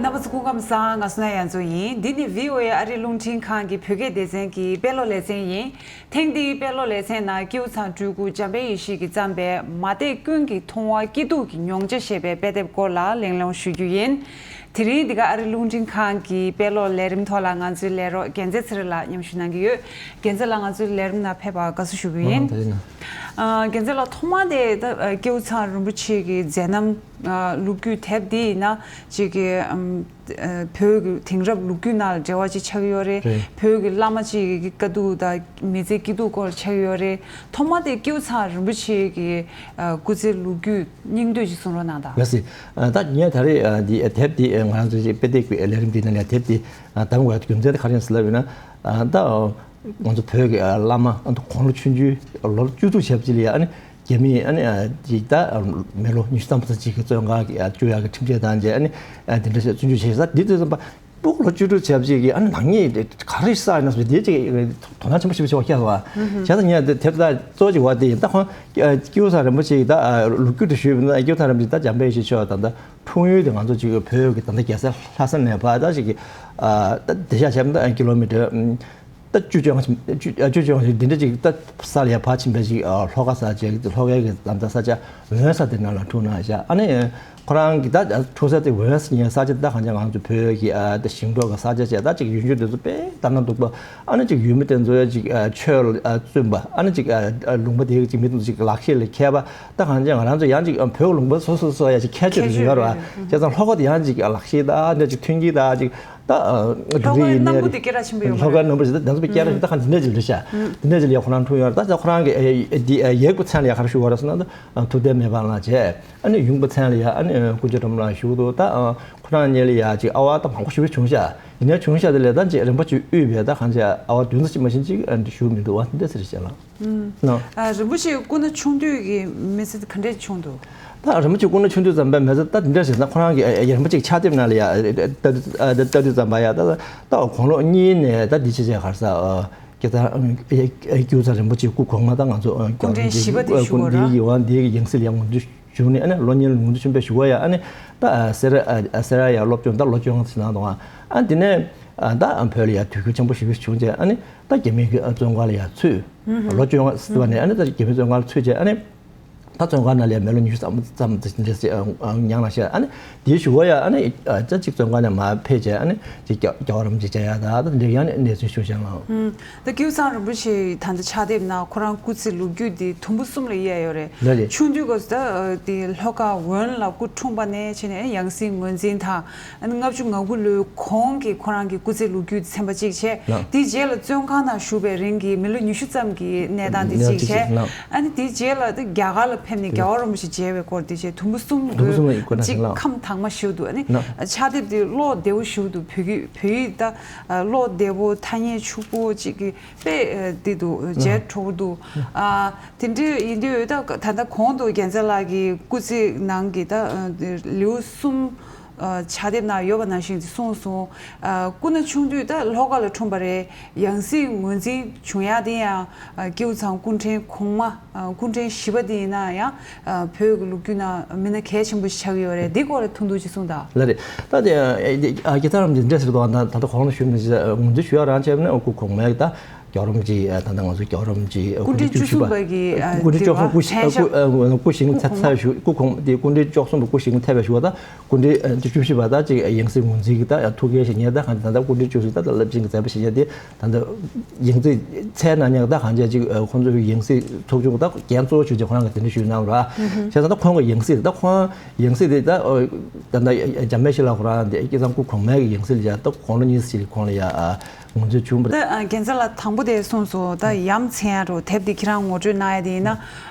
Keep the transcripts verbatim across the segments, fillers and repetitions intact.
རྣམ་པ་ཚོ་སྐུ་ཁམས་བཟང་། ང་བསོད་ནམས་དབྱངས་མཚོ་ཡིན། འདི་ནི་བྷི་ཨོ་ཨེ་ཨ་རིའི་རླུང་འཕྲིན་ཁང་གི་བོད་སྐད་སྡེ་ཚན་གྱི་དཔེ་ཀློག་ལེ་ཚན་ཡིན། ཐེངས་འདིའི་དཔེ་ཀློག་ལེ་ཚན་ནང་སྐྱེས་བུ་ཚང་སྤྲུལ་སྐུ་འཇམ་དཔལ་ཡེ་ཤེས་ཀྱིས་བརྩམས་པའི་མ་དད་ཀུན་གྱི་མཐོང་བ་སྐྱིད་སྡུག་གི་མྱོང་བྱ་ཞེས་པའི་དཔེ་དེབ་སྐོར་ལ་གླེང་སློང་ཞུ་རྒྱུ་ཡིན། དེ་རིང་འདི་ག་ཨ་རིའི་རླུང་འཕྲིན་ཁང་གི་དཔེ་ཀློག་ལས་རིམ་ཐོག་ལ་ང་ཚོའི་ལས་རོགས་རྒྱལ་མཚན་ཚེ་རིང་ལགས་མཉམ་ཞུགས་གནང་གི་ཡོད། རྒྱལ་མཚན་ལགས་ང་ཚོའི་ལས་རིམ་ནང་ཕེབས་པར་དགའ་བསུ་ཞུ་གི་ཡིན། ཨ་རྒྱལ་མཚན་ལགས་ཐོག་མ་དེ་ད་སྐྱེས་བུ་ཚང་རིན་པོ་ཆེ་གི་མཛད་རྣམ་ལོ་རྒྱུས་དེབ་འདི་ཡིན་ན་ཅིག་གི་ཨམ། ཨ། བོད་ཀྱི་དེང་རབས་ལོ་རྒྱུས་ནང་ལ་འབྲེལ་བ་ཅིག་ཆགས་ཀྱི་ཡོད་རེད། རེད། བོད་ཀྱི་བླ་མ་ཅིག་གི་དཀའ་སྡུག་དང་མི་ཚེ་སྐྱིད་སྡུག་སྐོར་ཆགས་ཀྱི་ཡོད་རེད། ཐོག་མ་དེ་སྐྱེས་བུ་ཚང་རིན་པོ་ཆེ་གི་ཨ། སྐུ་ཚེའི་ལོ་རྒྱུས་སྙིང་བསྡུས་ཅིག་གསུང་རོགས་གནང་དང་། ལགས་སེ། ཨ། ད་ངས་ད་རེས་ཨ། འདི་དེབ་འདི་ང་རང་ཚོའི་དཔེ་དེབ་ཀྱི་ལས་རིམ་འདི་ནང་ནས་དེབ་འདི་ཨ། གདམ་དགོས་རྒྱུ་མཚན་དེ་ག་རེ་ཡིན་ཟེར་ལབ་ཡོད་ན། ཨ། ད་ང་ཚོ་བོད་ཀྱི་ཨ། བླ་མ་ཨ། དགུང་ལོ་ཆུང་ཆུང་ལོ་བཅུ་དྲུག་བྱས་པ་ཅིག་ལ་ཡ་ཨ་ནི། རྒྱ་མིས་ཨ་ནི་ཨ་ཅིག་ད་མི་ལོ་ཉི་ཤུ་ཐམ་པ་ཙམ་ཅིག་གི་བཙོན་ཁང་གི་ཨ་བཅུག་ཡག་གི་ཁྲིམས་ཆད་བཏང་རྗེས་ཨ་ནི་ཨ་དེ་འདྲ་ཞིག་བཙོན་འཇུག་བྱས་ས་འདི་ཚོ་ཙམ་པ་སྤུ་གུ་ལོ་བཅུ་དྲུག་བྱས་པ་ཅིག་གི་ཨ་ནི་ནག་ཉེས་ག་རེ་བསགས་ཡིན་ན་སོ་དེ་ཅིག་དོ་སྣང་ཆེན་པོ་ཞིག་བྱེད་པ་ཁྱད་པར་བྱས་ཙང་ངས་དེ་དེབ་ད་གཙོ་བོ་ཅིག་བ་དེ་ཡིན། ད་ཁོང་སྐྱེས་བུ་ཚང་རིན་པོ་ཆེ་གི་ད་ལོ་རྒྱུས་དེ་ཞུས་པ་ཡིན་ན་སྐྱེས་བུ་ཚང་རིན་པོ་ཆེ་ད་འཇམ་དཔལ་ཡེ་ཤེས་མཆོག་ད་ལྟ་འཁྲུངས་ཡུལ་དེ་ང་ཚོ་ཅིག་བོད་ཀྱི་ད་ལྟ་རྒྱལ་ས་ལྷ་ས་ནས་ཕར་ད་ཅིག་གི་ད་དེ་ཤ་བྱས་པ་ད་ཀི་ལོ་མི་ཊར། ད་བཅུ་བཅོ་ལྔ་བཅུ་བཅོ་ལྔ་འདི་འདྲ་ཅིག་ད་ས་ལ་ཡར་ཕར་ཕྱིན་པའི་ཅིག་ལྷོ་ཁ་ས་ཅིག་ལྷོ་ཁའི་གི་ད་ལྟ་ས་ཆ་འོན་ས་དེ་ནང་ལ་འཁྲུངས་གནང་བཞག་ཨ་ནི་ཁོ་རང་གི་ད་འཁྲུངས་ས་དེ་འོན་ས་ཉེ་ས་ཆ་ད་གང་ཅི་ང་ཚོ་བོད་ཀྱི་ཨ་ད་ཞིང་འབྲོག་གི་ས་ཆ་བཅས་ད་ཅིག་ཡུལ་ལྗོངས་དེ་ཚོ་དཔེ་ལྟ་ན་སྡུག་པ། ཨ་ནི་ཅིག་ཡུལ་མི་དེ་ཚོ་ཡ་ཅིག་ཆོས་ལ་བརྩོན་པ། ཨ་ནི་ཅིག་ལུང་པ་དེའི་ཅིག་མི་དེ་ཚོ་ཅིག་ལག་ཤེས་ལ་མཁས་པ། ད་གང་ཅི་ང་རང་ཚོ་ཡང་ཅིག་བོད་ལུང་པ་སོ་སོ་སོ་ཡ་ཅིག་ཁྱད་ཆོས་ཡོད་ར། བྱས་ཙང་ལྷོ་ཁ་དེ་ཡང་ཅིག་ལག་ཤེས་ད་འདྲ་ཅིག་མཐུན་གྱི་ད་ཅིག་ད་ཨ་ལྷོ་ཁའི་སྣམ་བུ་དེ་སྐད་གྲགས་ཆེན་པོ་ཡོད་མ་རེད། ལྷོ་ཁའི་སྣམ་བུ་ཞིག་ད་ང་ཚོ་པའི་སྐད་གྲགས་ཞིག་ད་གང་འདི་འདྲ་ཅིག་རེད་ཤག་འདི་འདྲ་ཅིག་ལ་ཡ་ཁོ་རང་འཁྲུངས་ཡོད་རེད། ད་ད་ཁོ་རང་གི་ཨེ་འདི་ཨེ་ཡག་པོ་མཚན་ལ་ཡ་ག་རེ་ཞུ་བ་རེད་ཟེར་ན་ད་ཐུབ་བསྟན་སྨན་པ་ལགས་བྱས། ཨ་ནི་ཡུམ་པ་མཚན་ལ་ཡ་ཨ་ནི་ཀུན་མཁྱེན་སྒྲོལ་མ་ལགས་ཞུ་གི་འདུག་ད་ཁོ་རང་གཉིས་ལ་ཡ་ཅིག་ཨ་བ་ད་མང་པོ་ཞེ་པོ་བྱུང་ཤག་ཡིན་ནའི་བྱུང་ཤག་དེ་ལས་ད་ཅིག་རིན་པོ་ཆེ་དབུས་པའི་ད་གང་ཅི་ཨ་བ་བདུན་ཙམ་ཅིག་མ་གཞི་ཅིག་ཨ་ནི་ཞུ་མི་འདུག་བ་འདི་འདྲ་ཟེར་བྱས་ལ། ཨ། རིན་པོ་ཆེ་སྐུ་ན་ཆུང་དུས་ཀྱི་མི་ཚེ་ག་འདྲས་བྱུང་འདུག་ད་རིན་པོ་ཆེ་སྐུ་ན་ཆུང་དུས་ཙམ་པའི་མི་ཚེ་ད་འདི་འདྲ་ཞིག་ན་ཁོ་རང་གི་ཨ་རིན་པོ་ཆེ་ཕྱག་དེབ་ནང་ལ་ཡ་ལྟ་དུས་ཙམ་པ་ཡ་ད་ད་དགུང་ལོ་གཉིས་ནས་ད་འདི་ཆེ་ཆེ་གར་ས་སྐྱེ་ས་སྐྱེ་ས་རིན་པོ་ཆེ་སྐུ་གོང་མ་ད་ང་ཚོ་སྐུ་ཕྲེང་བཞི་པ་དེ་ཞུ་བ་ར། འདི་ཡི་ཡོང་འདི་གི་ཡང་སྲིད་ལ་ཡང་ངོ་སྤྲོད་བྱུང་ནས་ཨ་ནི་ལོ་གཉིས་ལ་ངོ་སྤྲོད་ཆེན་པོ་ཞུ་བ་ཡ་ཨ་ནི་ད་སེ་ར་སེ་ར་ཡ་སློབ་སྦྱོང་ད་ལོ་བཅོ་ལྔ་ཙམ་གནང་འདུག་ཨ་ནི་དེ་ནས་ད་བོད་ལ་ཡ་དུས་འགྱུར་ཆེན་པོ་ཞེ་པོ་བྱུང་རྗེས་ཨ་ནི། ད་རྒྱ་མིའི་གི་བཙོན་ཁང་ལ་ཡང་ཚུད། ལོ་བཅོ་ལྔ་ཟེར་བ་ནས་ཨ་ནི་ད་རྒྱ་མིའི་བཙོན་ཁང་ལ་ཚུད་རྗེས་ཨ་ནི། ད་བཙོན་ཁང་ནང་ལ་ཡང་མི་ལོ་ཉི་ཤུ་ཙམ་ཙམ་འདྲ་ཞིག་མྱངས་ལ་ཤག་ཨ་ནི་དེའི་གཞུག་གུ་ཡང་ཨ་ནི་ད་ཅིག་བཙོན་ཁང་ནས་མར་ཕེབས་རྗེས་ཨ་ནི་ཅིག་རྒྱལ་རྒྱལ་བ་རིན་པོ་ཆེ་མཇལ་ཡག་ད་ད་འདྲ་ཡང་ནས་གནས་ཚུལ་ཞུ་བཞིན་ལ། ད་སྐྱེས་བུ་ཚང་རིན་པོ་ཆེ་ད་ལྟ་ཕྱག་དེབ་ནང་ཁོ་རང་སྐུ་ཚེའི་ལོ་རྒྱུས་འདི་དུམ་བུ་གསུམ་ལ་དབྱེ་ཡོད་རེད། ལགས་རེད། ཆུང་དུས་སྐབས་སུ་ད་དེ་ལྷོ་ཁ་འོན་ལ་སྐུ་འཁྲུངས་པ་ནས་བྱས་ནས་ཡང་སྲིད་ངོས་འཛིན་དང་། ཨ་ནི་ལྔ་བཅུ་ང་དགུ་ལོའི་གོང་གི་ཁོ་རང་གི་སྐུ་ཚེའི་ལོ་རྒྱུས་ཚན་པ་གཅིག་བྱས། ལགས། དེའི་རྗེས་ལ་བཙོན་ཁང་ནང་བཞུགས་པའི་རིང་གི་མི་ལོ་ཉི་ཤུ་ཙམ་གྱི་གནས་སྟངས་དེ་གཅིག་བྱས། ལགས། ཨ་ནི་དེའི་རྗེས་ལ་དེ་རྒྱ་གར་ལ་ཕེབས་ནས་རྒྱལ་བ་རིན་པོ་ཆེ་མཇལ་བའི་སྐོར་དེ་བྱས། དུམ་བུ་གསུམ། དུམ་བུ་གསུམ་ལ་ཡིན་ཁོ་ན་གཅིག་ལགས། ཁམས་དྭངས་མ་ཞིག་འདུག་ཨ་ནི་ལགས། ཕྱག་དེབ་དེ་ཀློག་བདེ་བོ་ཞིག་འདུག་བོད་ཀྱི་བོད་ཡིག་ད་ཀློག་བདེ་བོ་ཐ་སྙད་ཕྱུག་པོ་གཅིག་གི་དཔེ་དེ་འདུག་མཇལ་སྤྲོ་བོ་འདུག་ཨ་དེ་འདྲ་ཡིན་དུས་ད་ད་ལྟ་གོང་དུ་རྒྱལ་མཚན་ལགས་ཀྱི་སྐུ་ཚེ་ནང་གི་ད་ལེའུ་གསུམ། ཨ་ཕྱག་དེབ་ནང་ཡོད་པ་ནང་བཞིན་གསུངས་སོང་། ཨ་སྐུ་ན་ཆུང་དུས་ད་ལྷོ་ཁ་ལ་འཁྲུངས་པ་རེད། ཡང་སྲིད་ངོས་འཛིན་བྱུང་ཡག་དེ་ཡང་ཨ་སྐྱེས་བུ་ཚང་སྐུ་ཕྲེང་གོང་མ་ཨ་སྐུ་ཕྲེང་བཞི་པ་དེ་ཡིན་ན་ཡང་ཨ་བོད་ཀྱི་ལོ་རྒྱུས་ནང་མི་སྣ་གལ་ཆེན་པོ་ཞིག་ཆགས་ཀྱི་ཡོད་རེད། འདི་སྐོར་ལ་ཐུང་ཐུང་ཅིག་གསུངས་དང་། ལགས་རེད། ད་དེ་ཨ་སྐྱེས་བུ་ཚང་རིན་པོ་ཆེ་འདྲ་ཟེར་དུས་ད་ད་ལྟ་གོང་ལ་ཞུས་མིན་ངོས་འཛིན་ཞུ་ཡག་རང་བྱས་ན་སྐུ་གོང་མའི་ད། རྒྱལ་བ་རིན་པོ་ཆེ་ད་ལྟ་ང་ཚོ་རྒྱལ་བ་རིན་པོ་ཆེ་སྐུ་ཕྲེང་བཅུ་གསུམ་པ་གི་སྐུ་ཕྲེང་བཅུ་གསུམ་པ་སྐུ་ཞིང་སྐུ་ཞིང་ཚད་ཚད་ཞུ་སྐུ་གོང་དེ་སྐུ་ཕྲེང་བཅུ་གསུམ་པ་སྐུ་ཞིང་ཐེབས་པའི་ཞུ་བ་དང་སྐུ་ཕྲེང་བཅུ་བཞི་པ་ད་ཅིག་ཡང་སྲིད་ངོས་འཛིན་གྱི་ད་ཐུགས་འགན་བཞེས་མཁན་ད་གང་ད་ལྟ་སྐུ་ཕྲེང་བཅུ་གསུམ་ད་ད་རླབས་ཆེན་གྱི་མཛད་པ་བཞེས་མཁན་དེ་ད་ལྟ་ཡང་སྲིད་མཚན་ན་མཉམ་ད་གང་ཅི་ཅིག་ཁོང་ཚོའི་ཡང་སྲིད་ཚོགས་ཆུང་ད་འགན་གཙོ་བོ་ཞུ་རྒྱུ་ཁོ་རང་གི་དེ་འདྲ་ཞུས་གནང་ར། བྱས་ཙང་ད་ཁོང་གི་ཡང་སྲིད་ད་ཁོང་ཡང་སྲིད་དེ་ད་ད་ད་འཇམ་དཔལ་ཞི་ལ་ཁོ་རང་དེ་སྐྱེས་བུ་ཚང་སྐུ་གོང་མའི་ཡང་སྲིད་ལ་ཡ་ད་དགུང་ལོ་ཉི་ཤུ་ཞིག་ཁོང་ལ་ཡ། ངོས་འཛིན་བྱུང་བ་རེད། ད་རྒྱལ་མཚན་ལགས་དང་པོ་དེ་གསུངས་སོང་། ད་ཡ་མཚན་ཡ་རུ་དེབ་འདི་ཁྱེད་རང་ངོ་སྤྲོད་གནང་ཡ་དེ་ཡིན་ན།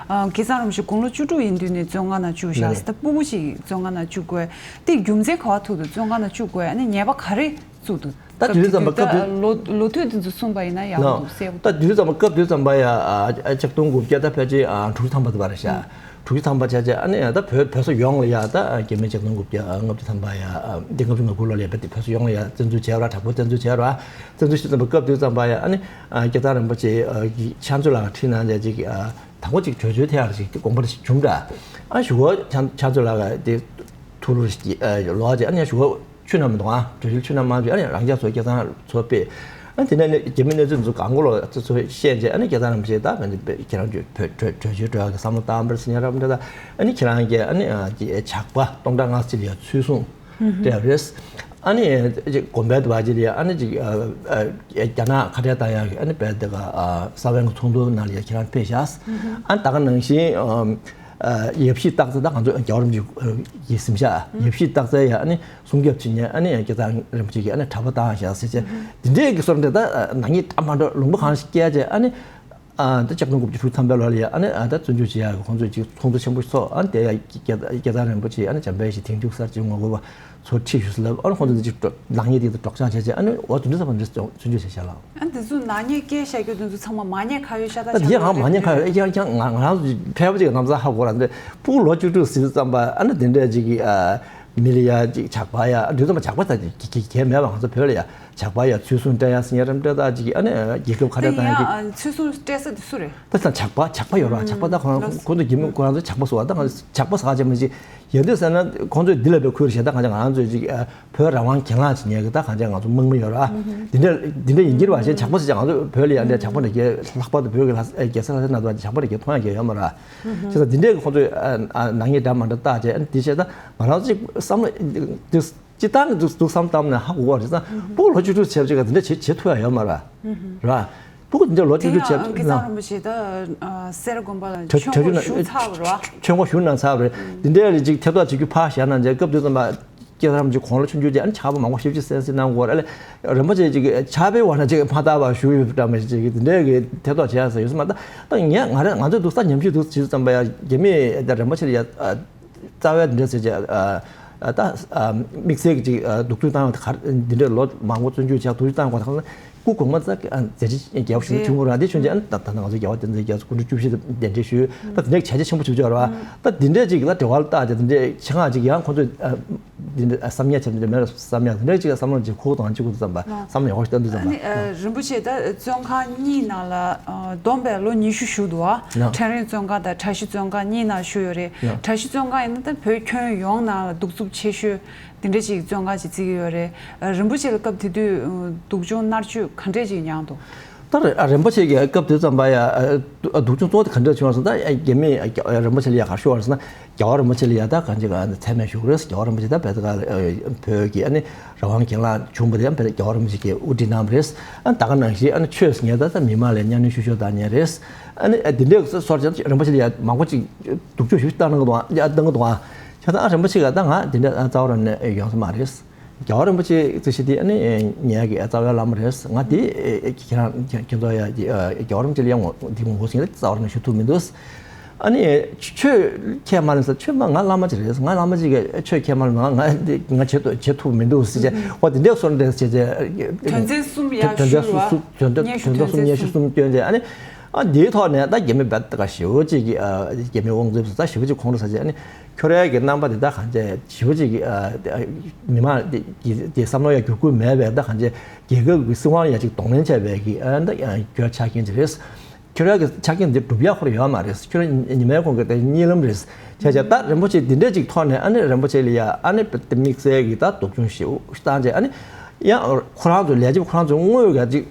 སྐལ་བཟང་རིན་པོ་ཆེ་དགུང་ལོ་བཅུ་དྲུག་ཡིན་དུས་ནས་བཙོན་ཁང་ནང་བཅུག་བཞག་ད་སྤུ་གུ་ཞིག་བཙོན་ཁང་ནང་བཅུག་དགོས། དེ་རྒྱུ་མཚན་ག་བ་ཐུག་འདུག་བཙོན་ཁང་ནང་བཅུག་དགོས། ཨ་ནི་ཉེས་པ་ག་རེ་ བཙུགས་འདུག་ད་དུས་ཙམ་པ་སྐབས་དུས་ལོ་ལོ་དུས་དེ་ཚོ་གསུངས་པ་ཡིན་ན་ཡག་པོ་འདུག་གསལ་པོ་འདུག་ད་དུས་ཙམ་པ་སྐབས་དུས་ཙམ་པ་ཡ་ཆིག་སྟོང་དགུ་བརྒྱ་ད་ཕལ་ཆེར་དྲུག་ཅུ་ཐམ་པ་དུ་བ་རེད་ཤག་དྲུག་ཅུ་ཐམ་པ་ཆ་ཆ་ཨ་ནི་ད་བོད་བོད་ས་ཡོངས་ལ་ཡ་ད་རྒྱ་མི་ཆིག་སྟོང་དགུ་བརྒྱ་ལྔ་བཅུ་ཐམ་པ་ཡ་འདི་ལྔ་བཅུ་ང་དགུ་ལོ་ལ་ཡ་བོད་ས་ཡོངས་ལ་ཡ་བཙན་འཛུལ་བྱས་པ་དྲག་པོ་བཙན་འཛུལ་བྱས་པ་བཙན་འཛུལ་ཞིག་ཙམ་པ་སྐབས་དུས་ཙམ་པ་ཡ་ཨ་ནི་སྐལ་བཟང་རིན་པོ་ཆེ་ཕྱག་མཛོད་ལ་ཁྲིད་གནང་ཅིག་དང་པོ་ཅིག་གྲོས་ཆོད་ཐད་ཀར་ཞིག་དགོངས་པ་ཞིག་བྱུང་འདྲ། ཨ་ཞུ་བ་ཕྱག་མཛོད་ལ་དེ་ཐུགས་ལུ་ལོག་ཅིག་ཨ་ནི་ཞུ་བ་ཆུ་ནང་མི་འདུག་ཨ་གྲོས་ཆོད་ཆུ་ནང་མ་བྱུང་ཨ་ནི་རང་རྒྱ་ཚོ་སྐལ་བཟང་ཚོ་སྤེལ། ཨ་དེ་ནས་ནི་རྒྱ་མི་གནས་ཚུལ་ཚོ་གང་གོ་ལོ་ཚོ་བཤད་རྗེས་ཨ་ནི་སྐལ་བཟང་རིན་པོ་ཆེ་ད་ང་ཚོ་ཁྱེད་རང་ཚོས་བོད་གྲོས་གྲོས་ཆོད་གྲོས་ཀྱི་བསམ་བློ་བཏང་བར་སི་ཉ་རབ་འདྲ་ད་ཨ་ནི་ཁྱེད་རང་གིས་ཨ་ནི་ཇག་པ་སྟོང་ཕྲག་ལྔ་བཅུ་ལ་ཡ་ཚུལ་གསུང་སྤྲད་པ་རེད། ཨ་ནི་དགོན་པའི་དུ་བ་ཅི་ལ་ཡ་ཨ་ནི་ཅིག་རྒྱ་ནག་ཁ་བྲལ་བཏང་ཡག་གི་ཨ་ནི་བལ་དེ་ག་ས་བོན་གྱི་ཚོགས་འདུ་ནང་ལ་ཡ་ཁྱེད་རང་ཕེབས་ཤག་ཨ་ནི་ད་ག་ནང་བཞིན། ཡབ་གཞིས་སྟག་རྩེ་ད་ང་ཚོ་རྒྱལ་བ་རིན་པོ་ཆེ་གི་གཟིམ་ཤག་ཡབ་གཞིས་སྟག་རྩེ་ཡ་ཨ་ནི་སྲུང་སྐྱོབ་བྱེད་མཁན་ཨ་ནི་སྐལ་བཟང་རིན་པོ་ཆེ་གི་ཨ་ནི་གྲྭ་པ་བཏང་ཤག་ཟེར་བྱས་འདི་འདྲས་ཀྱི་སོར་འདྲ་ད་ནག་ཉེས་ད་མ་འགྲོ་ལུང་པ་གང་ཞིག་བསྐྱལ་བྱས་ཨ་ནི་ད་ལྕགས་སྡོང་དགུ་བཅུ་དྲུག་ཐམ་པའི་ལོ་ལ་ཡ་ཨ་ནི་ད་བཙོན་འཇུག་བྱེད་ཡག་གི་ཁོང་ཚོས་ཅིག་ཚོགས་འདུ་ཆེན་པོ་ཚོགས་ཨ་ནི་དེ་ཡ་སྐལ་བཟང་རིན་པོ་ཆེ་ཨ་ནི་འཇམ་དཔལ་ཞིག་དེང་དུས་གསར་བརྗེ་ངོ་རྒོལ་བ་ཚོ་ཁྲིད་ཞུས་ཟེར་ལབ་ཨ་ནི་ཁོང་ཚོ་འདི་ཅིག་ནག་ཉེས་དེ་ཚོ་སྒྲོག་སྦྱང་བྱས་བྱས་ཨ་ནི་འོ་དེ་འདྲ་ཚང་མ་འདི་བཙོན་འཇུག་བྱས་བྱས་ལ། ཨ་འདི་ཚོ་ནག་ཉེས་བཀལ་བཞག་རྒྱུ་དེ་ཚོ་ཚང་མ་མ་ཉེས་ཁ་ཡོད་ཤ་སྟག་ཆགས་ཡོད་རེད། ད་དེ་ཡང་མ་ཉེས་ཁ་ཡོད་ཡང་ཀྱང་ང་ང་རང་ཚོ་ཕལ་པ་ཅིག་ལམ་སང་ཧ་གོ་ར་འདི་ཕྲུ་གུ་ལོ་བཅུ་དྲུག་ཟིན་ཙམ་པ་ཨ་ནི་དེ་འདྲས་ཅིག་གི་མི་ལ་ཡ་ཅིག་ཇག་པ་ཡ་དུས་ཙམ་པ་ཇག་པ་ད་ཅིག་གི་གི་གལ་མེད་པ་ང་ཚོ་བོད་ལ་ཡ་ཇག་པ་ཡ་ཚུལ་གསུང་སྤྲད་ཡ་སི་ཉ་རམ་སྤྲད་ད་ཅིག་གི་ཨ་ནི་རྒྱལ་ཁབ་ཁ་བྲལ་བཏང་ཡ་གི། ཚུལ་གསུང་སྤྲད་ས་དེ་སུ་རེད། ད་ས་ཇག་པ་ཇག་པ་ཡོད་ར་ཇག་པ་ད་ཁོ་རང་ཁོ་ཚོ་རྒྱ་མི་ཁོ་རང་ཚོ་ཇག་པ་བཟོ་བ་ད་ང་ཚོ་ཇག་པ་ཟ་ག་ཅེ་མ་ཅིག་ཡོད་འདི་ཟེར་ན་ཁོང་ཚོས་འདི་ལ་བའི་ཁུལ་བྱེད་ད་གང་ཅི་ང་རང་ཚོས་ཅིག་བོད་རང་དབང་གྱེན་ལངས་བྱེད་མཁན་གྱི་ད་གང་ཅི་ང་ཚོ་དམག་མི་ཡོད་ར། འདི་འདྲ་འདི་འདྲ་ཡིན་གྱི་རེད་བ་ཞེས་ཇག་པ་ཟེར་ཅིག་ང་ཚོ་བོད་ལ་ཡ་འདྲ་ཇག་པ་འདྲ་རྒྱལ་ལྷག་པར་དུ་བོད་ཀྱི་ལྷ་རྒྱལ་ས་ལྷ་ས་ན་དུ་ཇག་པ་འདྲ་རྒྱལ་མཐོང་ཡ་རྒྱལ་ཡོད་མ་ར། བྱས་ཙང་འདི་འདྲའི་ཁོང་ཚོས་ནག་ཉེས་འདྲ་མ་འདྲ་བཏགས་བྱས་འདི་བྱས་ད་ང་རང་ཚོ་ཅིག་བསམ་བློ་འདི་སྤྱི་བཏང་གི་འདུག་འདུག་བསམ་བཏང་ན་ཧ་གོ་བ་རེད་ཙང་ཕྲུ་གུ་ལོ་བཅུ་དྲུག་བྱས་པ་ཅིག་ག་འདི་འདྲ་བྱེད་བྱེད་ཐུབ་ཡ་ཡོད་མ་ར། ར། ཕྲུ་གུ་འདི་འདྲ་ལོ་བཅུ་དྲུག་བྱས་དེ་ཡང་སྐལ་བཟང་རིན་པོ་ཆེ་ད་སེ་ར་དགོན་པ་ལ་ཆོས་ཆོས་ཆོས་ཞུ་ཚར་བ་རེད་བ། ཆོས་འཁོར་ཞུ་གནང་ཚར་བ་རེད། འདི་འདྲའི་རིགས་ཅིག་ཐེ་གཏོགས་བྱེད་རྒྱུ་ཕར་བཞག་ན་མཇལ་སྐབས་དུས་ཙམ་པ་སྐལ་བཟང་རིན་པོ་ཆེ་གོང་ལ་ཆུང་ཆུང་ཅིག་ཨ་ནི་ཕྱག་དཔེ་མང་པོ་ཞེ་པོ་ཅིག་གསན་གཟིགས་གནང་དགོས་རེད། རིན་པོ་ཆེ་ཅིག་ཕྱག་དཔེ་བར་ན་ཅིག་མ་བལྟ་བར་བཞུགས་ཡོད་འདྲ་མི་ཅིག་འདི་འདྲའི་གི་ཐེ་གཏོགས་བྱེད་ཡ་ཟེར་ཡོད་སྲིད་མ་ད་ད་ངས་ང་རང་ང་ཚོས་འདུག་ས་ཉམས་ཞིབ་འདུག་བྱེད་ཙམ་པ་ཡ་རྒྱ་མི་ད་རིན་པོ་ཆེ་ལ་ཡ། རྩ་བའི་འདི་འདྲ་ཟེར་བྱས། ད་དམིགས་བསལ་གྱི་ཅིག་སྡུག་སྦྱོང་བཏང་བ་ག་འདི་འདྲ་ལོ་མང་པོ་བཙོན་འཇུག་བྱས་སྡུག་སྦྱོང་བཏང་བ་དང་སྐུ་གོང་མ་ད་མཛད་རྗེས་རྒྱལ་བ་ཞིག་བྱུང་བ་ར་འདི་བྱུང་རྗེས་ད་ད་ང་ཚོ་རྒྱལ་བ་བསྟན་འཛིན་རྒྱ་མཚོ་སྐུ་ཕྲེང་བཅུ་བཞི་དང་གདན་འདྲེན་ཞུས་ད་དེ་འདྲའི་བྱས་རྗེས་ཆེན་པོ་བྱུང་བྱུང་ར་ད་འདི་འདྲ་ཅིག་ལ་འབྲེལ་བ་བཏགས་བྱས་འདི་འདྲའི་ཆེད་མངགས་ཅིག་ཡང་ཁོ་ཚོས་འདི་འདྲ་བསམ་ཡས་བྱས་འདི་འདྲ་མེད་ལ་བསམ་ཡས་འདི་འདྲ་ཅིག་ལ་བསམ་བློ་ཅིག་ཁུག་དང་ཅིག་ཁུག་ཙམ་པ་བསམ་བློ་ཡག་པོ་ཞིག་བཏང་འདུག་ཙམ་པ། རིན་པོ་ཆེ་ད་བཙོན་ཁང་གཉིས་ནང་ལ། བསྡོམས་པས་ལོ་ཉི་ཤུ་བཞུགས་འདུག་ཨ། ཡ། ཕྲེང་རིང་བཙོན་ཁང་དང་གྲྭ་བཞི་བཙོན་ཁང་གཉིས་ནང་བཞུགས་ཡོད་རེད། ཡ། གྲྭ་བཞི་བཙོན་ཁང་ཡིན་ན་ད་བོད་ཁྱོན་ཡོངས་ནང་ལ་གདུག་རྩུབ་ཆེ་ཤོས་འདི་འདྲ་ཅིག་བཙོན་ཁང་ཅིག་བརྩི་གི་ཡོད་རེད། རིན་པོ་ཆེ་ལ་སྐབས་དེ་དུས་སྡུག་སྦྱོང་མནར་གཅོད་ག་འདྲས་ཅིག་མྱངས་འདུག་ད་རིན་པོ་ཆེ་གི་སྐབས་དེ་ཙམ་པ་ཡ་སྡུག་སྦྱོང་གཙོ་བོ་དེ་ག་འདྲས་བྱུང་བ་ཟེར་ན་ད་རྒྱ་མིས་རིན་པོ་ཆེ་ལ་ཡ་ག་རེ་ཞུ་བ་ཟེར་ན། རྒྱལ་བ་རིན་པོ་ཆེ་ལ་ཡ་ད་གང་ཅི་ག་མཚན་སྨད་ཞུ་གི་རེད། རྒྱལ་བ་རིན་པོ་ཆེ་ད་བོད་ཀྱི་ཨ་ནི་རང་དབང་གྱེན་ལངས་བྱུང་བ་དེ་ཡང་རྒྱལ་བ་རིན་པོ་ཆེ་གིས་དབུ་ཁྲིད་གནང་བ་རེད། ཨ་ད་ག་ནང་བཞིན་ཨ་ནི་ཆོས་ཟེར་མཁན་ད་ད་མི་མང་ལ་གཉའ་གནོན་བཤུ་གཞོག་བཏང་མཁན་རེད། ཨ་ནི་འདི་འདྲའི་སོར་ཅན་རིན་པོ་ཆེ་ལ་ཡ་མང་པོ་ཅིག་སྡུག་སྦྱོང་ཞུ་བཏང་གི་འདུག་ཨ་བཏང་གི་འདུག་ཨ། བྱས་ཙང་ཨ་རིན་པོ་ཆེ་ག་ད་ང་འདི་འདྲ་རྩ་བ་རང་ནས་ཡོང་ས་མ་རེད། རྒྱལ་བ་རིན་པོ་ཆེ་རྩིས་གཞི་དེ་ཨ་ནི་ངའི་གི་རྩ་བའི་བླ་མ་རེད། ང་དེ་ཁྱེད་རང་ཁྱེད་ཚོ་ཡ་རྒྱལ་བ་རིན་པོ་ཆེ་ལ་ཡ་ངོ་འདི་ངོ་ཤེས་རྩ་བ་རང་ནས་ཞུ་ཐུབ་མི་འདུག་ཨ་ནི་ཆོས་ཁས་མ་ལེན་ས་ཆོས་མ་ང་བླ་མ་ཅིག་རེད། ང་བླ་མ་ཅིག་གིས་ཆོས་ཁས་མ་ལེན་ང་ང་འདི་ང་བྱེད་ཐུབ་བྱེད་ཐུབ་མི་འདུག་ཟེར་བྱས་འོ་དེ་འདྲས་སོར་འདྲས་བྱས་བྱས། དོན་ཚན་གསུམ་ཡར་དོན་ཚན་ཞུ་རོགས། གསུམ་དོན་ཚན་སྙན་ཞུ་དོན་ཚན་གསུམ་དོན་ཚན་སྙན་ཞུ་གསུམ་གསུམ་བཏོན་བྱས་ཨ་ནི། ཨ་འདིའི་ཐོག་ནས་ད་རྒྱ་མི་བད་ད་ག་ཞེ་པོ་ཅིག་གི་ཨ་རྒྱ་མི་དབང་འཛིན་སུ་ད་ཞེ་པོ་ཅིག་ཁོང་ཁྲོ་ཟ་བྱས་ཨ་ནི་ཁྱོད་རའི་གི་རྣམ་པ་དེ་ད་གང་བྱས་ཞེ་པོ་ཅིག་གི་ཨ་མི་མང་དེ་གི་དེ་བསམ་བློ་ཡ་འགྱུར་ཁུལ་མེད་པའི་ད་གང་བྱས་རྒྱལ་ཁབ་ཀྱི་སྲིད་དབང་ཡ་ཅིག་གདོང་ལེན་བྱས་པའི་གི་ཨ་ད་ཡང་ཁྱོད་ཆ་རྐྱེན་ཅིག་རེད། ཁྱོད་རའི་གི་ཆ་རྐྱེན་དེ་སྒྲུབ་ཡ་ཁོ་ར་ཡོད་མ་རེད། ཁྱོད་ར་ཉི་མའི་གོང་གི་དེ་གཉིད་ལམ་རེད། བྱས་བྱས་ད་རིན་པོ་ཆེ་འདི་འདྲ་ཅིག་ཐོག་ནས་ཨ་ནི་རིན་པོ་ཆེ་ལ་ཡ་ཨ་ནི་དམིགས་བསལ་གི་ད་སྡུག་སྦྱོང་ཞེ་པོ་བཏང་བྱས་ཨ་ནི་ཡང་ཁོ་རང་ཚོ་ལས་བྱེད་ཁོ་རང་ཚོ་དངོས་ག་ཅིག་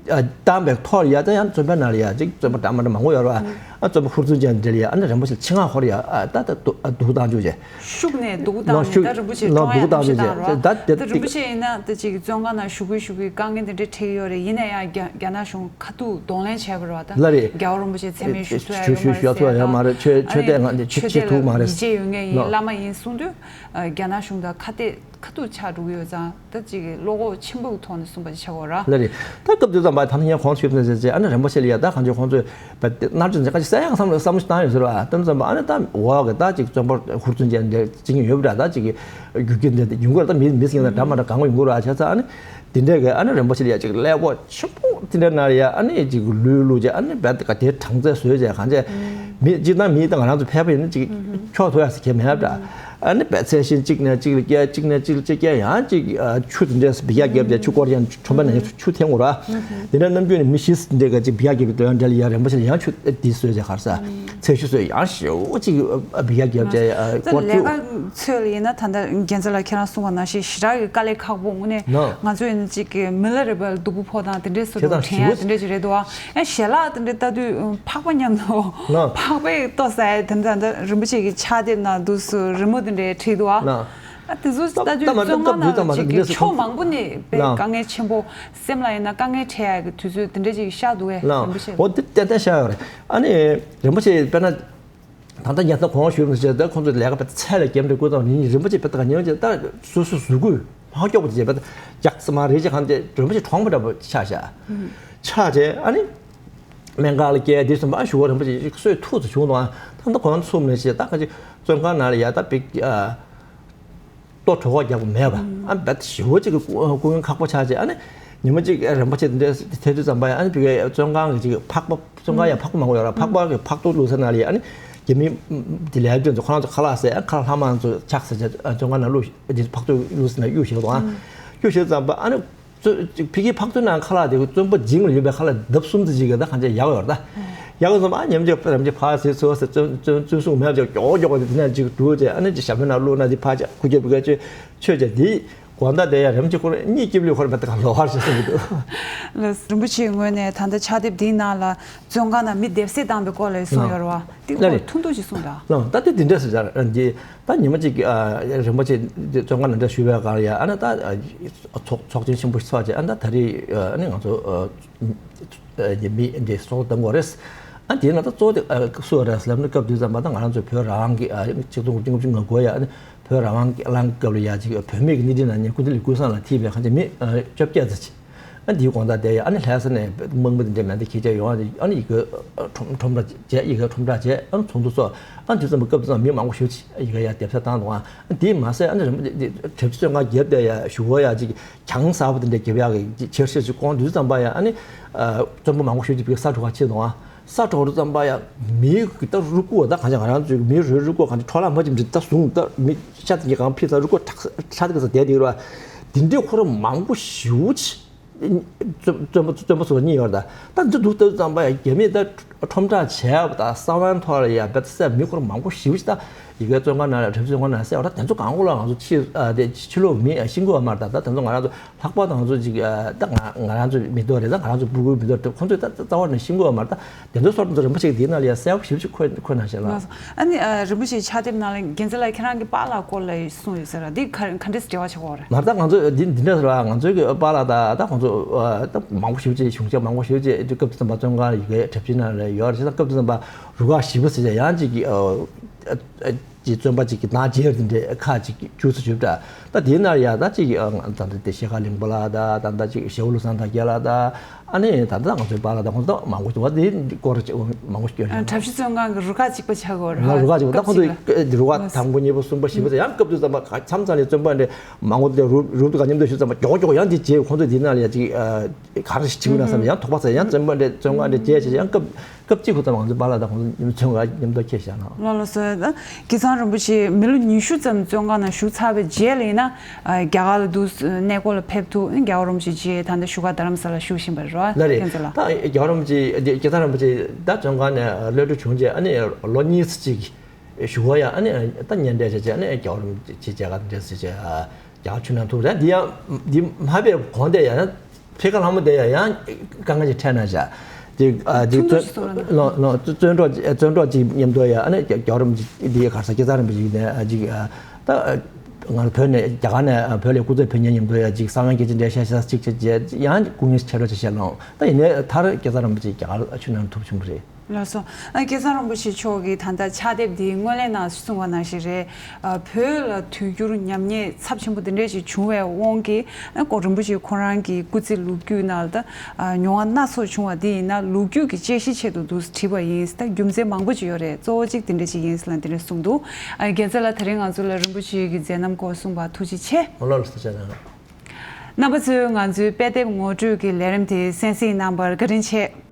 ཨ། བཏང་བའི་ཐོག་ལ་ཡ་ད་ཡང་བཙོན་པའི་ནང་ལ་ཡ་ཅིག་བཙོན་པ་འདྲ་མ་འདྲ་མང་པོ་ཡོད་རེད་བ། ཨ་བཙོན་པ་ཧུར་བརྩོན་ཅན་འདྲ་ལ་ཡ་ཨ་ནི་རིན་པོ་ཆེ་ལ་ཆེད་མངགས་ཧོར་ཡ་ཨ་ད་ད་སྡུག་སྡུག་བཏང་བཅུག་བྱས། ཤུགས་ནས་སྡུག་བཏང་ནས་ད་རིན་པོ་ཆེ་ཀྲོང་ཧྥུ་ཅི་བཏང་རོགས། ད་ད་རིན་པོ་ཆེ་ཡིན་ན་ད་ཅིག་བཙོན་ཁང་ནང་བཞུགས་དགོས་བཞུགས་དགོས་དཀའ་ངལ་འདི་འདྲ་འཕྲད་ཀྱི་ཡོད་རེད། ཡིན་ན་ཡང་རྒྱ་རྒྱ་ནག་གཞུང་ཁ་ཐུག་གདོང་ལེན་བྱས་པ་རེད་བ་ད། ལ་རེད། རྒྱལ་བ་རིན་པོ་ཆེ་མཚན་སྨད་ཞུ་ཐུབ་ཡ་ཡོད་མ་རེད་ཟེར་ཡ་ཡོད་མ་རེད། ཆོས་དད་ང་ཆོས་དད་ལ་ཐུག་མ་རེད། ཡིད་ཆེས་ཡོད་ངེས་ཡིན། བླ་མ་ཡིན་གསུང་དུས་རྒྱ་ནག་གཞུང་དང་ཁ་གཏད། ཁ་ཐུག་ཆགས་འགྲོ་གི་ཡོད་ཙང་། ད་ཅིག་བློ་ཁོག་ཆེན་པོའི་ཐོག་ནས་གསུངས་པ་ཅིག་ཆགས་ཡོད་ར། ལགས་རེད། ད་སྐབས་དེ་ཙམ་པ་ད་ནི་ངས་གོང་ཞུས་པ་ནང་བཞིན་བྱས། ཨ་ནི་རིན་པོ་ཆེ་ལ་ཡ་ད་གང་ཅི་ཁོང་ཚོས་བལ་ཏེ་ནར་ཅིག་ཁ་ཅིག་གསལ་ཡང་བསམ་བློ་བསམ་བློ་ཞིག་བཏང་ཡོད་ཟེར་བ། ད་ཙམ་པ་ཨ་ནི་ད་འོག་གི་ད་ཅིག་བཙོན་པ་ཧུར་བརྩོན་བྱས་འདི་བྱེད་ཀྱི་ཡོད་པ་འདྲ། ད་ཅིག་གི་རྒྱུ་རྐྱེན་འདི་ཡོང་གི་རེད། ད་མི་མི་ཟིན་ན་འདྲ་མ་འདྲ་གང་ག་ཡོང་གི་རེད། བྱས་ཙང་ཨ་ནི་དེ་འདྲས་གི་ཨ་ནི་རིན་པོ་ཆེ་ལ་ཡ་ཅིག་ཀླད་ཀོར་ཆེན་པོ་དེ་འདྲས་ནང་ལ་ཡ་ཨ་ནི་ཅིག་ལུས་བླུགས་བྱས། ཨ་ནི་བལ་ཏེ་ག་དེ་གྲངས་ཚད་བཟོས་བྱས། གང་བྱས་མི་གཅིག་དང་མི་དང་ང་རང་ཚོ་ཕལ་པ་ཡིན་ན་ཅིག་འཁྱོག་ཐུབ་ཡ་ཟེར་གྱི་མེད་པ་འདྲ། ཨ་ནི་བལ་ཚལ་ཤིང་གཅིག་ནས་གཅིག་ལ་བསྐྱལ། གཅིག་ནས་གཅིག་ལ་གཅིག་བསྐྱལ། ཡང་གཅིག་ཨ་ཆུ་དེ་འདྲས་སྦི་ཡ་བརྒྱབ་བྱས། ཆུ་སྐོར་ཡང་ཁྲོན་པ་ནང་ཆུ་ཆུ་འཐེན་དགོས་ར། དེ་འདྲ་ནམ་རྒྱུན་ནས་མི་བཞི་འདྲས་ག་ཅིག་སྦི་ཡ་བརྒྱབ་པའི་དོན་འདྲ་ལ་ཡ་རིན་པོ་ཆེ་ལ་ཡང་ཆུ་དེ་བཟོས་བྱས། ག་རེ་ཟ། ཚལ་ཤུ་བཟོས། ཡང་ཞེ་པོ་ཅིག་སྦི་ཡ་བརྒྱབ་བྱས། ད་སྐོར་ལས་བཅུག་ཀ་ཚོད་ལ་ཡིན་ན་ད་ལྟ་རྒྱལ་མཚན་ལགས་ཁྱེད་རང་གསུངས་པ་ནང་བཞིན་ཞེ་དྲག་གི་དཀའ་ལས་ཁག་པོ། དངོས་གནས་ནོ། ང་ཚོ་ཡིན་ན་ཅིག་གི་མི་ལ་རས་པ་སྡུག་པོ་ཕོག་དང་དེ་འདྲས་སུ་ད་དང་དྲན་ཞེ་ཡ་པོ་དེ་འདྲས་ཅིག་རེད་འདུག་ཨ། ཞལ་ལག་དེ་འདྲས་ལྟ་དུས་ཕག་པ་མཉམ་དུ། ནོ། ཕག་པས་ལྟོ་ཟ་ཡ་དེ་འདྲ། ད་རིན་པོ་ཆེ་གི་ཕྱག་དེབ་ནང་དུས་སུ་རི་མོ་དེ་འདྲས་བྲིས་འདུག་ཨ། ནོ། ཨ་དེ་ཚོ་ལྟ་དུས་བཙོན་ཁང་ནང་ལ་ཅིག་གི་ཕྱོགས་མང་པོ་ནས་དཔེ་དཀའ་ངལ་ཆེན་པོ། སེམས་ལ་ཡིན་ན་དཀའ་ངལ་འཕྲད་ཡ་གི་དུས་ཚོད་དེ་འདྲས་ཅིག་ཤར་འདུག་གས། རིན་པོ་ཆེ། འོ་དེ་ཏན་ཏན་ཤར་ཡོད་རེད། ཨ་ནི་རིན་པོ་ཆེ་དཔེར་ན་ད་ལྟ་ཉལ་ཐ་གོང་ཞུས་པ་ནང་བཞིན་ད་ཁོང་ཚོ་ལས་ཀ་དཔེ་ཚད་ལས་བརྒལ་འདྲ་བསྐུལ་བཏང་ནི། རིན་པོ་ཆེ་དཔེ་ད་ག་ཉལ་ཅིག་ད་སོ་སོ་གཟུགས་པོ་མ་སྐྱོག་པ་དེ་བྱས་པ། ལྕགས་སི་མ་རེད་ཅེས་གང་དེ་རིན་པོ་ཆེ་གྲོངས་པ་འདྲ་པོ་ཆགས་ཤག་ཆགས་བྱས་ཨ་ནི་སྨན་ཁང་ལ་བསྐྱལ། དེ་སོང་པ་ཨ་ཞུ་བ་རིན་པོ་ཆེ་གསོས་ཐུབ་ཙམ་བྱུང་འདུག་ཨ། ད་ལྟ་གོང་གསུངས་ནས་བྱས་ད་ག་ཅིག་བཙོན་ཁང་ནང་ལ་ཡ་ད་པིག་ཨ་ལྟོ་གྲོད་ཁོག་རྒྱགས་པ་མེད་པ། ཨ་བལ་ཞེ་པོ་ཅིག་གི་སྐུ་ངལ་ཁག་པོ་ཆགས་བྱས། ཨ་ནི་ཉི་མ་གཅིག་རིན་པོ་ཆེ་དེ་འདྲ་ཐེ་དུས་ཙམ་པ་ཡ་ཨ་ནི་པིག་བཙོན་ཁང་གི་ཅིག་ཕག་པ། བཙོན་ཁང་ཡ་ཕག་པ་མང་པོ་ཡོད་ར། ཕག་པ་གི་ཕག་ཏོ་བླུགས་ས་ནང་ལ་ཡ་ཨ་ནི་རྒྱ་མི་དེ་ལས་དོན་ཚོ་ཁོ་རང་ཚོ་ཁ་ལག་ཟས། ཨ་ཁ་ལག་ལྷག་མ་ཚོ་ཆགས་ཟེར་བྱས་བཙོན་ཁང་ནང་བླུགས། དེ་ཕག་ཏོ་བླུགས་ས་ནང་གཡུག་བཞག་འདུག་ཨ། གཡུག་བཞག་ཙམ་པ་ཨ་ནི་བཙོན་ཕ་གིའི་ཕག་ཏོ་ནང་ཁ་ལག་དེ་བཙོན་པ་འཇིང་ལ་ཡོད་པའི་ཁ་ལག་ལྡབ་གསུམ་ཙམ་ཅིག་གི་ད་གང་ཅི་ཡག་ཡོད་ར། ད་ཡག་ཙམ་ཨ་ཉམས་ཅིག་རིན་པོ་ཆེ་ཕར་ཟེར་ཚུར་ཟེར་བཙོན་བཙོན་བཙོན་སྲུང་མེད་ཅིག་མགྱོགས་མགྱོགས་དེ་ནས་ཅིག་འགྲུལ་བྱས། ཨ་ནི་ཅིག་ཞབས་པད་ནང་བླུགས་ན་དེ་ཕར་ཅིག་ཁུ་ཁྱེར་བི་ག་ཅིག་མཆོད་བྱས། དེ་དགོང་དག་དེ་ཡ་རིན་པོ་ཆེ་ཁོ་རང་གཉིད་སྐྱིད་པོ་ལས་ཁོ་རང་མེད། ད་ག་ལོག་པར་བྱས་སོང་གི་འདུག་ལགས། རིན་པོ་ཆེའི་ངོས་ནས་ད་ལྟ་ཕྱག་དེབ་འདིའི་ནང་ལ་བཙོན་ཁང་ནང་མི་སྡེབ་བསྲེགས་བཏང་པའི་སྐོར་ལ་གསུངས་ཡོད་རེད་བ། དེ་ལགས་སྐོར་རེད། ཐུང་ཐུང་ཅིག་གསུངས་དང་། ལགས། ད་དེ་འདི་འདྲ་ཟེར་བྱ་འདི་ད་ཉི་མ་གཅིག་ཨ་རིན་པོ་ཆེ་འདི་བཙོན་ཁང་ནང་འདྲ་བཞུགས་པའི་སྒང་ལ་ཡ་ཨ་ནི་ད་ཨ་ཚོགས་ཚོགས་ཆེན་ཆེན་པོ་ཞིག་ཚོགས་བྱས། ཨ་ནི་ད་རེས་ཨ་ནི་ང་ཚོ་ཨ་མི་འདི་སྲོག་བཏང་དགོས་རེད། ཨ་དེ་ན་ད་གཙོ་བོ་དེ་ཨ་སུ་རེད་ལབ་ན་སྐབས་དུས་ཙམ་པ་ད་ང་རང་ཚོ་བོད་རང་དབང་གི་ཨ་ཆིག་སྟོང་དགུ་བརྒྱ་ལྔ་བཅུ་ང་དགུ་ཡ་ཨ་ནི་བོད་རང་དབང་གི་གླེང་སྐབས་ལ་ཡ་ཅིག་བོད་མི་གི་གནས་འདི་ན་ཉེ་སྐུ་མདུན་ལས་ཀུན་བཟང་ལ་ཐིས་པའི་གང་ཅི་མི་ཨ་བཅོ་བརྒྱད་ཙམ་ཅིག་ཨ་འདིའི་དགོང་དག་དེ་ཡ་ཨ་ནི་ལྷ་ས་ནས་དམག་མི་དེ་འདྲ་མེ་མདའ་འཁྱེར་བྱས་ཡོང་། ཨ་ནི་ཡི་གེ་ཁྲོམ་ཁྲོམ་ར་བྱས། ཡི་གེ་ཁྲོམ་ར་བྱས། ཨ་ནི་ཚོགས་འདུ་ཚོགས། ཨ་ནི་དུས་ཙམ་པ་སྐབས་དུས་ཙམ་མི་མང་པོ་ཞེ་པོ་ཅིག་ཡི་གེ་ཡ་སྡེབ་གསར་བཏང་འདུག་ཨ་དེས་མ་ཟད་ཨ་ནི་རིན་པོ་ཆེ་དེ་གྲབས་བཙོན་ཁང་བརྒྱབ་དེ་ཡ་ཞུ་བ་ཡ་ཅིག་གྱང་གསར་པ་དེ་འདྲ་བརྒྱབ་ཡག་གི་ཆེར་ཤེས་ཅིག་སྐོང་དུས་ཙམ་པ་ཡ་ཨ་ནི་ཨ་བཙོན་པ་མང་པོ་ཞེ་པོ་ཅིག་བི་ག་ས་འགྲོ་ག་ཕྱིན་འདུག་ཨ་ས་འགྲོ་དུས་ཙམ་པ་ཡ་མི་གི་ད་རུས་ཁུག་ད་གང་ཅི་ང་རང་ཚོའི་མི་རུས་རུས་ཁུག་གང་ཅི་འཕྲོ་བརླག་མ་ཅིག་འདྲ་ད་བཟུང་། ད་མི་ཤ་དེ་གི་གང་ཕི་ས་རུས་ཁུག་ཁྲག་ཁྲག་དེ་གི་ས་དེ་དེ་གི་རུ་བ་དེ་འདྲའི་ཁོ་རང་མང་པོ་ཞེ་པོ་ཅིག་བཙོན་བཙོན་པ་བཙོན་པ་ཚོ་གཉིས་ཡོད་རེད། ད་ད་འདི་འདུག་ལྟ་ཙམ་པ་ཡ་རྒྱ་མིས་ད་ཁྲོམ་བསྒྲགས་བྱས་པ་དང་གསང་བའི་ཐོག་ལ་ཡ་བེད་སྤྱད་མི་ཁོ་རང་མང་པོ་ཞེ་པོ་ཅིག་ད་ཡི་གེ་བཙོན་ཁང་ནང་ལ་གྲབས་བཙོན་ཁང་ནང་བསད་པ། ད་དེ་ཚོ་གང་གོ་ལ་ང་ཚོ་ཕྱི་ཨ་དེ་ཕྱི་ལོགས་མི་ཤེས་ཀྱི་ཡོད་མ་རེད། ད་ད་དེ་ཚོ་ང་རང་ཚོ་ལྷག་པར་དུ་ང་ཚོ་ཅིག་ཨ་ད་ང་ང་རང་ཚོ་མི་ཐོག་རེད། ད་ང་རང་ཚོ་སྤུ་གུའི་མི་ཐོག་རེད། ཁོ་ཚོས་ད་རྩ་བ་ནས་ཤེས་ཀྱི་ཡོད་མ་རེད། ད་དེ་ཚོ་སོར་ཚོ་རིན་པོ་ཆེ་འདིའི་ནང་ལ་ཡ་གསལ་པོ་ཞེ་པོ་ཅིག་འཁོད་འཁོད་གནང་ཤག་ལགས། ཨ་ནི་ཨ་རིན་པོ་ཆེའི་ཕྱག་དེབ་ནང་ལ་རྒྱལ་མཚན་ལགས་ཁྱེད་རང་གི་པཱ་ལགས་སྐོར་ལ་གསུངས་ཡོད་ཟེར་ར། འདི་ག་ག་འདྲས་འབྲེལ་བ་ཆགས་ཀྱི་ཡོད་རེད། ང་ད་ང་ཚོ་འདི་འདི་འདྲ་ཟེར་བ། ང་ཚོའི་གི་པཱ་ལགས་ད་ད་ཁོང་ཚོ་ཨ་ད་མང་པོ་ཞེ་པོ་ཅིག་གཞུང་ཞབས་མང་པོ་ཞེ་པོ་ཅིག་སྐབས་དེ་ཙམ་པ་བཙོན་ཁང་ཡི་གེ་གྲབས་ཅན་ནང་ལ་ཡོད་རེད། བྱས་ཙང་སྐབས་དེ་ཙམ་པ་རུ་ཁག་བཞི་པ་ཟེར་བྱས་ཡང་ཅིག་གི་ཨ་ཨ་ཅིག་བཙོན་པ་ཅིག་གི་ནང་མཇལ་དེ་འདྲའི་ཁག་ཅིག་བཅུ་ཙམ་བྱུང་འདྲ། ད་དེའི་ནང་ཡ་ད་ཅིག་ཨ་ད་ད་དེ་ཤེལ་དཀར་གླིང་པ་ལགས་ད་ད་ད་ཅིག་ཞེ་བོ་བློ་བཟང་དར་རྒྱས་ལགས་ད། ཨ་ནི་ད་ལྟ་ང་ཚོའི་པཱ་ལགས་དང་ཁོང་ཚོ་མང་པོ་ཞིག་འདུག་བ། དེའི་སྐོར་མང་པོ་ཞིག་སྐྱོན་ཨ། བྱུང་། གྲྭ་བཞི་བཙོན་ཁང་གི་རུ་ཁག་གཅིག་པ་ཆགས་ཀྱི་ཡོད་རེད། ང་རུ་ཁག་གཅིག་པ་ད་ཁོང་ཚོ་སྐབས་གཅིག་ལ་རུ་ཁག་དང་པོ་གཉིས་པ་གསུམ་པ་བཞི་པ་ཟེར་ཡང་སྐབས་དུས་ཙམ་པ་མཚམས་མཚམས་ལ་བཙོན་པ་འདྲ་མང་པོ་དེ་རུབ་རུབ་དུ་ག་མཉམ་དུ་ཞུ་ཙམ་པ་མགྱོགས་མགྱོགས་ཡང་དེ་རྗེས་ཁོང་ཚོ་དེ་ནང་ལ་ཡ་ཅིག་ག་རེ་ཞིག་བྱེད་དགོས་ན་བསམ་ཡང་དོགས་པ་ཟེར་ཡང་བཙོན་པ་འདྲ་བཙོན་ཁང་འདྲ་རྗེས་བྱས་ཡང་སྐབས་སྐབས་གཅིག་ཁོ་ཚོ་ང་ཚོའི་པཱ་ལགས་དང་ཁོང་ཚོ་མཉམ་དུ་བཙོན་ཁང་མཉམ་དུ་འཁྱེར་བཞག་ན། ལགས་ལགས་སོ། ད་སྐལ་བཟང་རིན་པོ་ཆེ་མི་ལོ་ཉི་ཤུ་ཙམ་བཙོན་ཁང་ནང་བཞུགས་ཚར་བའི་རྗེས་ལ་ཡིན་ན། ཨ། རྒྱ་གར་ལ་འདུག་གནས་སྐོར་ལ་ཕེབས་ཐུབ། རྒྱལ་བ་རིན་པོ་ཆེ་རྗེས་ད་ལྟ་བཞུགས་སྒར་རྡ་རམ་ས་ལ་བཞུགས་བཞིན་པ་རེད་བ། ལགས་རེད། བསྟན་འཛིན་ལགས། ད་རྒྱལ་བ་རིན་པོ་ཆེ་སྐལ་བཟང་རིན་པོ་ཆེ་ད་བཙོན་ཁང་ནས་གློད་གྲོལ་བྱུང་རྗེས་ཨ་ནི་ལོ་གཉིས་ཙམ་ཅིག་བཞུགས་པ་ཡ། ཨ་ནི་ད་གཉེན་འཕྲད་བྱས་རྗེས་ཨ་ནི་རྒྱལ་བ་རིན་པོ་ཆེ་མཇལ་ཁ་འདྲ་ཟེར་བྱས་རྒྱ་གར་ཆུ་ནང་ཐུག་རེད། འདི་ཡང་འདི་མ་ཕེབས་གོང་དེ་ཡང་ཕེབས་ཀ་ལྷ་མོ་དེ་ཡང་ཡང་དཀའ་ངལ་ཅིག་འཕྲད་གནང་བཞག་དེ་ཨ་དེ་ཐུང་ཐུང་ཞིག་གསུང་རོགས་གནང་། ལོ་ལོ་བཙོན་གྲོགས་བཙོན་གྲོགས་ཅིག་མཉམ་དུ་ཡ་ཨ་ནི་རྒྱལ་བ་རིན་པོ་ཆེ་འདི་ག་རེ་ཟ་སྐལ་བཟང་རིན་པོ་ཆེ་ནས་ཨ་ཅིག་ཨ་ད་ང་བོད་ནས་རྒྱ་གར་ནས་བོད་ལ་སྐུ་ཚབ་ཕེབས་མཁན་མཉམ་དུ་ཡ་ཅིག་གསང་བའི་སྐད་ཆ་འདྲ་བཤད་ཤག་ཅིག་བྱས་རྗེས་ཡང་སྐུ་ངལ་ཆེ་དྲགས་ཅིག་བཤད་གནང་། ད་ཡིན་ནའི་མཐར་སྐལ་བཟང་རིན་པོ་ཆེ་རྒྱ་གར་ཆུ་ནང་ཐུག་བྱུང་བ་རེད། ལགས་སོ། ཨ། སྐལ་བཟང་རིན་པོ་ཆེ་མཆོག་གིས་ད་ལྟ་ཕྱག་དེབ་འདི་སྔོན་གླེང་ནང་གསུངས་པ་ནང་བཞིན་རེད། ཨ། བོད་ལ་དུས་འགྱུར་ཉམས་ཉེས་ཚབས་ཆེན་པོ་འདི་འདྲས་ཅིག་བྱུང་བའི་དབང་གིས། ཨ། ཀོང་རིན་པོ་ཆེ་ཁོ་རང་གི་སྐུ་ཚེ་ལོ་རྒྱུས་ནང་ལ་ད། ཨ། མྱོང་བ་སྣ་ཚོགས་བྱུང་བ་འདི་ཡིན་ན་ལོ་རྒྱུས་ཀྱི་དཔྱད་གཞི་ཆེད་དུ་འདུག་བྲིས་པ་ཡིན། ད་རྒྱུ་མཚན་མང་པོ་ཅིག་ཡོད་རེད། གཙོ་བོ་གཅིག་འདི་འདྲས་ཅིག་ཡིན་ཟེར་ལ་འདི་འདྲས་གསུངས་འདུག། ཨ། རྒྱལ་མཚན་ལགས། དེ་རིང་ང་ཚོ་ལ་རིན་པོ་ཆེ་གི་མཛད་རྣམ་སྐོར་གསུངས་པར་ཐུགས་རྗེ་ཆེ། ཨོ་ལགས་ལགས་སོ། ཐུགས་རྗེ་གནང་། རྣམ་པ་ཚོས་ང་ཚོའི་དཔེ་དེབ་ངོ་སྤྲོད་ཀྱི་ལས་རིམ་དེ་གསན་གཟིགས་གནང་བར་བཀའ་དྲིན་ཆེ།